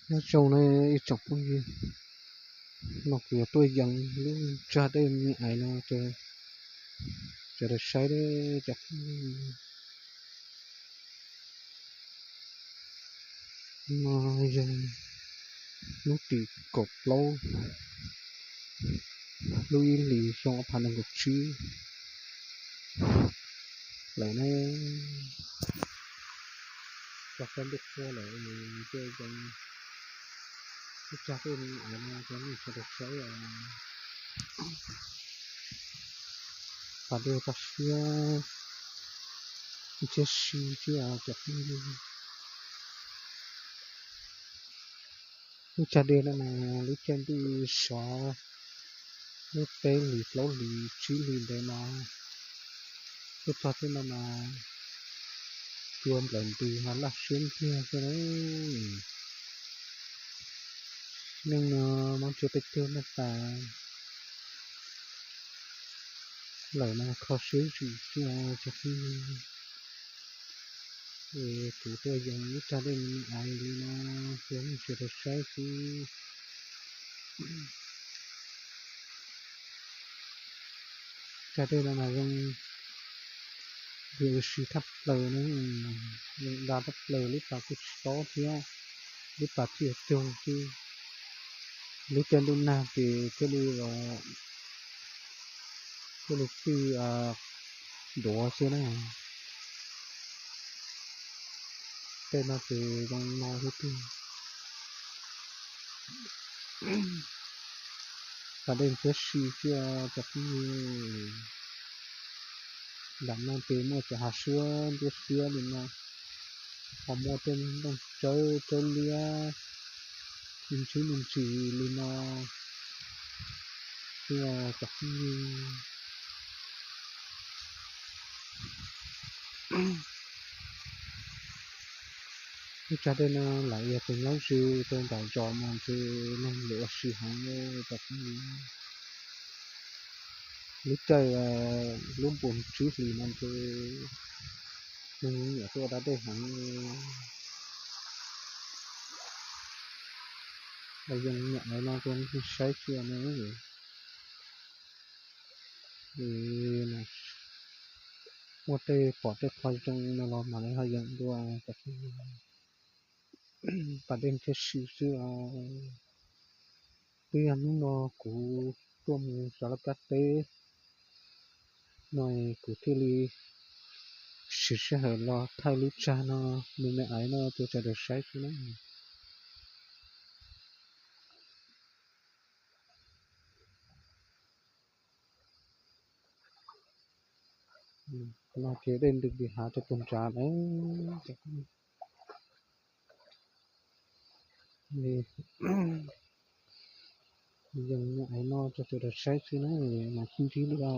Nyob zoo na ib tsoom phooj ywg, no kuv yuav tuaj yees lub tsag dej me ais no rau sawv daws saib cov phooj ywg. No yog hnub tim kaum plaub lub ib hlis xyoo ob phav nees nkaum tsib lawm na. Cov saib ntuj qhua lawm, tuaj yees lub tsag dej me ais no rau nej sawv daws saib. Pas dej toj siab thiab si thiab cov phooj ywg. Lub tsag dej no mas lub caij ntuj sov lub peb hlis plaub hlis tsib hlis ntawd mas tuaj txog tej no mas cua nplawm ntws mas laj siab ntiag xwb na. Neej no muab ntsia peb caug neej tas lawm mas kho siab zim thiab cov phooj ywg. Es kuv tuaj yees lub tsag dej me ais li no rau nej sawv daws saib xwb. Tsag dej no mas zoo li ua si thaj plaws na, zoo da thaj plaws, lub pas kuj tsis tob thiab, lub pas txij caug xwb. Lub caij ntuj nag ces thiaj li, thiaj li txij duav xwb na. Tej no ces zoo no xwb tiag. Pas dej thiab si thiab cov phooj ywg. Nram no ces muaj cov hav suab ntsuab xiab li no, ho muaj tej nplooj tsawb tsawb liab ntsib me ntsis li no thiab cov phooj ywg. Lub tsag dej no lawv yog tus nyob ze rau nram zos mas ntshe neeg yuav ua si heev cov phooj ywg. Lub caij lub npus tsib hlis no ntshe neeg nyiam tuaj da dej heev. Los yees me ais no rau nej saib xwb na. Muaj tej pom tej qho zoo no los mam li ho yees dua cov phooj ywg. Pas dej thiab si xwb os. Twb yog hnub no kuv tuaj mus xav laj kab teb no kuv thiaj li siv sij hawm los thaij lub tsag no me me ais no rau sawv daws saib xwb na. No ces dej ntws li hav rau puag nrad lawm. Yees me ais no rau sawv daws saib xwb na, mas sib ntsib dua.